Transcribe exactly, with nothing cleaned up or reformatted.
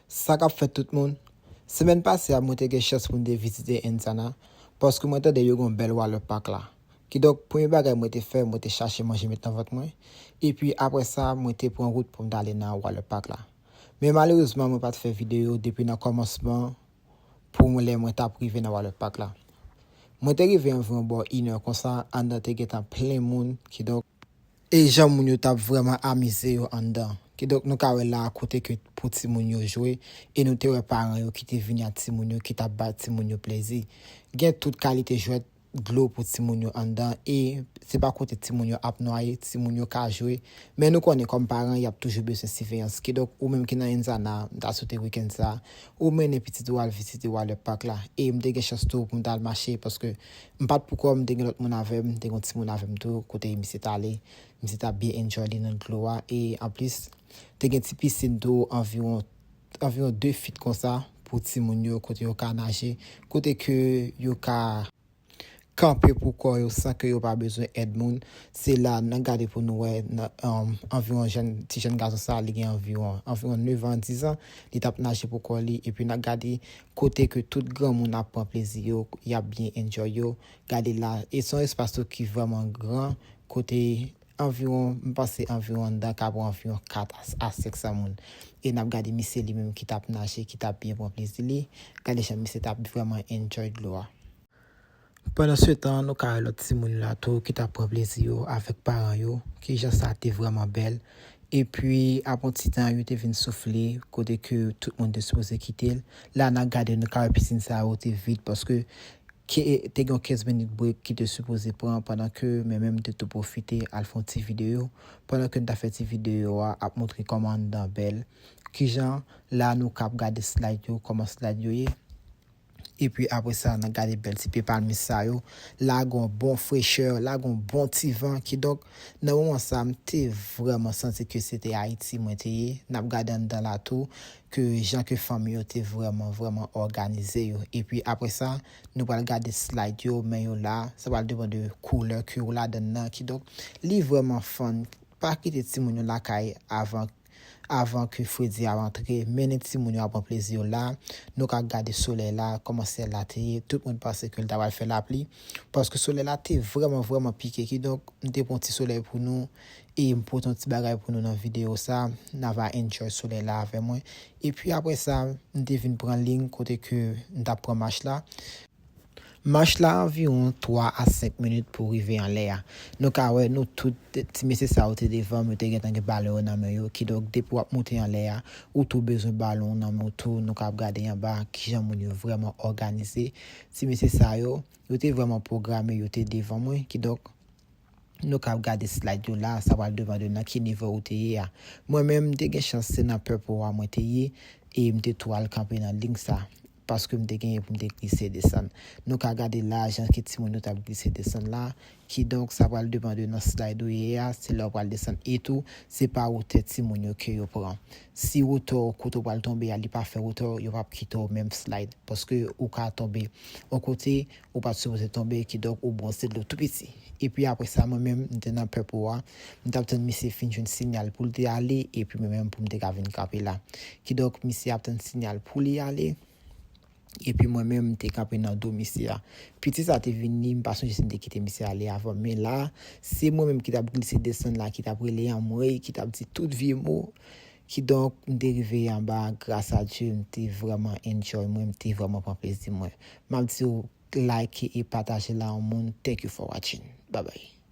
Sa k ap fèt tout moun? Semèn pase a, mwen te gen chans pou m te vizite Indiana, paske mwen tande yo gen yon bèl water park la. Kidonk, premye bagay mwen te fè, mwen te chache manje met nan vant mwen, epi apre sa, mwen te pran wout pou m t ale nan water park la. Men malerezman, mwen pa t fè videyo depi nan kòmansman pou mwen lè mwen t ap rive nan water park la. Mwen te rive anviwon bò inè konsa, anndan te gentan plen moun, kidonk, e jan moun yo t ap vrèman amize yo anndan. Kidonk, nou ka wè la kote ke pou timoun yo jwe, e nou te wè paran yo ki te vini ak timoun yo, ki t ap ba timoun yo plezi. Gen tout kalite jwèt, dlo pou timoun yo anndan, e se pa kote timoun yo ap nwaye, timoun yo ka jwe. Men nou konnen kòm paran, y ap toujou bezwen siveyans. Kidonk, ou menm ki nan Indiana, m ta swete wikenn sa, ou mennen pitit ou al vizite water park la. E m te gen chans tou pou m t al mache, paske m pa t poukò m, te gen lòt moun avè m, te gen yon timoun avè m tou, kote misye t ale. Misye t ap byen enjoy li nan dlo a. E anplis, te gen ti pisin tou, anviwon, anviwon de fit konsa, pou timoun yo, kote yo ka naje, kote ke yo ka kanpe pou kò yo san ke yo pa bezwen èd moun. Se la n ap gade pou nou wè nan, um, anviwon jèn, ti jèn gason sa, li gen anviwon, anviwon nèf an, diz an, li t ap naje pou kò li, epi n ap gade kote ke tout granmoun ap pran plezi yo, y ap byen enjoy yo. Gade la, e se yon espas tou ki vrèman gran, kote anviwon, m panse anviwon anndan ka pran anviwon kat a, a senk san moun. E n ap gade misye li menm ki t ap naje, ki t ap byen pran plezi li. Gade jan misye t ap vrèman enjoy dlo a. Pandan se tan, nou ka wè lòt timoun la tou ki t ap pran plezi yo avèk paran yo. Kijan sa te vrèman bèl. Epi, apre yon ti tan, yo te vin soufle, kote ke tout moun te sipoze kite l. La, n ap gade, nou ka wè pisin sa yo te vid, paske ke, te gen yon kenz minit break ki te sipoze pran, pandan ke mwen menm, m te tou pwofite al fè yon ti videyo. Pandan ke n t ap fè ti videyo a, ap montre kòman anndan bèl. Kijan, la, nou ka ap gade slide yo, kòman slide yo ye. Epi apre sa, n ap gade bèl ti pye palmis sa yo. La gen yon bon frechè, la gen yon bon ti van. Kidonk, nan moman sa, m te vrèman santi ke se te Ayiti mwen te ye. N ap gade anndan la tou, ke jan ke fanmi yo te vrèman, vrèman òganize yo. Epi apre sa, nou pral gade slide yo, men yo la. Sa pral depann de koulè ke ou ladann nan. Kidonk, li vrèman fun. Pa kite timoun yo lakay avan avan ke fredi a rantre, mennen timoun yo al pran plezi yo la. Nou ka gade solèy la, kòman syèl la te ye. Tout moun panse ke l ta pral fè lapli, paske solèy la te vrèman, vrèman pike. Kidonk, m te pran ti solèy pou nou, e m pote yon ti bagay pou nou nan videyo sa. N a va enjoy solèy la avè mwen. Epi apre sa, m te vin pran liy kote ke m t ap pran mach la. Mach la anviwon twa a senk minit pou rive anlè a. Nou ka wè, nou tout, ti mesye sa yo te devan m, yo te gentan gen balon yo nan men yo. Kidonk, depi w ap monte anlè a, ou tou bezwen balon w nan men w tou. Nou ka ap gade anba kijan moun yo vrèman òganize. Ti mesye sa yo, yo te vrèman pwograme, yo te devan mwen. Kidonk, nou ka ap gade slide yo la, sa pral depann de nan ki nivo ou te ye a. Mwen menm, m te gen chans se nan purple a mwen te ye, e m te tou al kanpe nan liy sa, paske m te genyen pou m te glise desann. Nou ka gade la, jan ke timoun yo t ap glise desann la. Kidonk, sa pral depann de nan slide ou ye a, se la ou pral desann. E tou, se pa wotè timoun yo ke yo pran. Si wotè w kote w pral tonbe a, li pa fè wotè w, yo p ap kite w menm slide. Paske ou ka tonbe yon kote, ou pa t sipoze tonbe, kidonk ou bwonse dlo tou piti. Epi apre sa, mwen menm, m te nan purple a, m t ap tann misye fin jwenn sinyal pou l te ale, epi mwen menm pou m te ka vin kanpe la. Kidonk, misye ap tann sinyal pou li ale, epi mwen menm, m te kanpe nan do misye a. Piti sa te vini, m pa sonje si m te kite misye ale avan, men la, se mwen menm ki t ap glise desann la, ki t ap rele anmwey, ki t ap di tout vye mo. Kidonk, m te rive anba, gras a Dye, m te vrèman enjoy mwen, m te vrèman pran plezi mwen. M ap di w, like e pataje la yon moun. Thank you for watching. Bye bye.